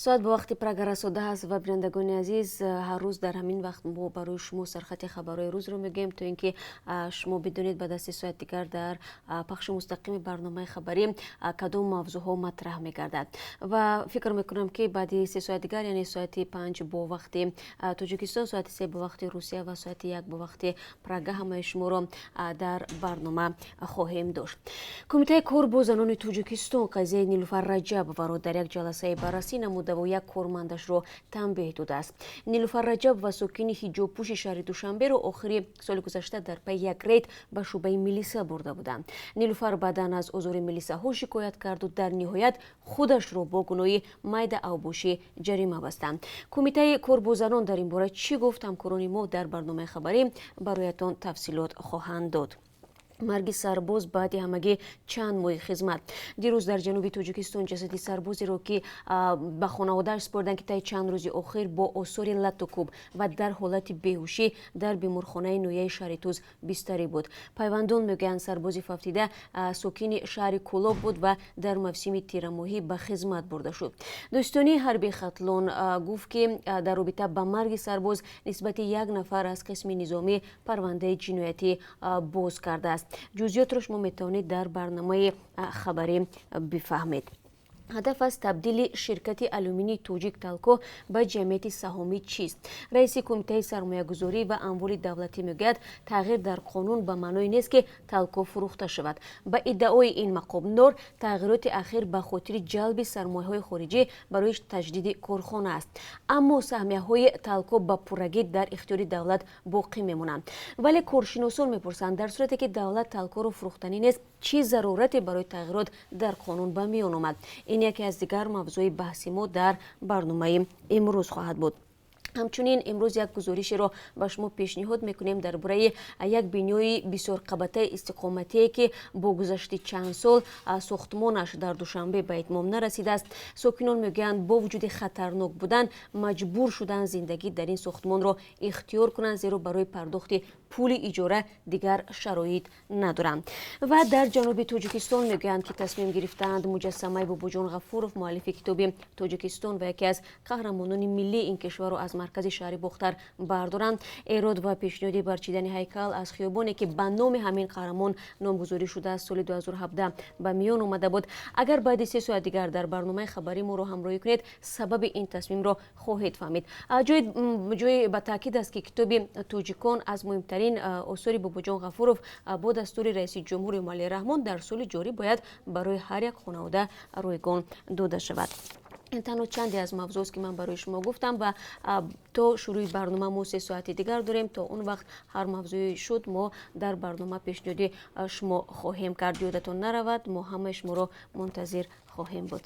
Соат бо вақти Прага расода ҳаст ва, бинандагони азиз, ҳар рӯз дар ҳамин вақт мо барои шумо сархати хабарҳои рӯзро мегӯем, то ин ки шумо бидонед, ба дасти соат дигар дар пахши мустақими барномаи хабарӣ кадом мавзӯъҳо матраҳ мегардад. Ва фикр мекунам, ки баъди 3 соат дигар, яъне соати 5 бо вақти Тоҷикистон, соати 3 бо вақти Русия ва соати 1 бо вақти Прага ҳамаи шуморо дар барнома хоҳем дошт. Кумитаи кор бо занони Тоҷикистон қазияи Нилуфар Раҷабоваро дар як ҷаласаи баррасӣ намудаву як кормандашро танбеҳ додааст. Нилуфар Раҷабова, сокини ҳиҷобпӯши шаҳри Душанберо, охири соли гузашта дар пайи як рейд ба шӯъбаи милиса бурда буданд. Нилуфар баъдан аз озори милисаҳо шикоят карду дар ниҳоят худашро бо гуноҳи майда авбошӣ ҷарима бастанд. Кумитаи кор бо занон дар ин бора чӣ гуфт? Ҳамкорони мо дар барномаи хабарӣ бароятон тафсилот хоҳанд дод. Марги сарбоз баъди ҳамагӣ чанд моҳи хизмат. Дирӯз дар ҷануби Тоҷикистон ҷасади сарбозеро, ки ба хонаводааш супорданд, ки таи чанд рӯзи охир бо осори латтукӯб ва дар ҳолати беҳушӣ дар беморхонаи ноҳияи шаҳри Тӯс бистарӣ буд. Пайвандон мегӯянд, сарбози фавтида сокини шаҳри Кӯлоб буд ва дар мавсими тирамоҳӣ ба хизмат бурда шуд. Додситонии ҳарбии Хатлон гуфт, ки дар робита ба марги сарбоз нисбати як нафар аз қисми низомӣ парвандаи ҷиноятӣ боз кардааст. Ҷузъиётро шумо метавонед дар барномаи хабарӣ бифаҳмед. Ҳадаф аз табдили ширкати алюминии тоҷик «Талко» ба ҷамъияти саҳомӣ чист? Раиси Кумитаи сармоягузорӣ ва амволи давлатӣ мегӯяд, тағйир дар қонун ба маъное нест, ки «Талко» фурӯхта шавад. Ба иддаои ин мақомдор, тағйироти ахир ба хотири ҷалби сармояҳои хориҷӣ барои таҷдиди корхона аст, аммо саҳмияҳои «Талко» ба пуррагӣ дар ихтиёри давлат боқӣ мемонанд. Вале коршиносон мепурсанд, дар сурате ки давлат «Талкоро» фурӯхтанӣ нест, чӣ зарурате барои тағйирот дар қонун ба миён омад? Ин яке аз дигар мавзӯи баҳси мо дар барномаи имрӯз хоҳад буд. Ҳамчунин имрӯз як гузоришеро ба шумо пешниҳод мекунем дар бораи як бинои бисёрқабатаи истиқоматие, ки бо гузашти чанд сол сохтмонаш дар Душанбе ба итмом нарасидааст. Сокинон мегӯянд, бо вуҷуди хатарнок будан маҷбур шуданд зиндагӣ дар ин сохтмонро ихтиёр кунанд, зеро барои пардохти пули иҷора дигар шароит надоранд. Ва дар ҷануби Тоҷикистон мегӯянд, ки тасмим гирифтаанд муҷассамаи Бобоҷон Ғафуров, муаллифи китоби «Тоҷикистон» ва яке аз қаҳрамонони миллии ин кишварро, аз маркази шаҳри Бохтар бардоранд. Эрод ва пешниҳоди барчидани ҳайкал аз хиёбоне, ки ба номи ҳамин қаҳрамон номгузорӣ шудааст, соли 2017 ба миён омада буд. Агар баъди 3 соат дигар дар барномаи хабарӣ моро ҳамроҳӣ кунед, сабаби ин тасмимро хоҳед фаҳмид. Ҷои ба таъкид аст, ки китоби «Тоҷикон» аз муҳимтарин осори Бобоҷон Ғафуров бо дастури раиси ҷумҳур Эмомалӣ Раҳмон дар соли ҷорӣ бояд барои ҳар як хонавода ройгон дода шавад. Ин танҳо чанде аз мавзӯъст, ки ман барои шумо гуфтам, ва то шурӯъи барнома мо 3 соати дигар дорем. То он вақт ҳар мавзӯе шуд, мо дар барнома пешниҳоди шумо хоҳем кард. Ёдатон наравад, мо ҳамаи шуморо мунтазир хоҳем буд.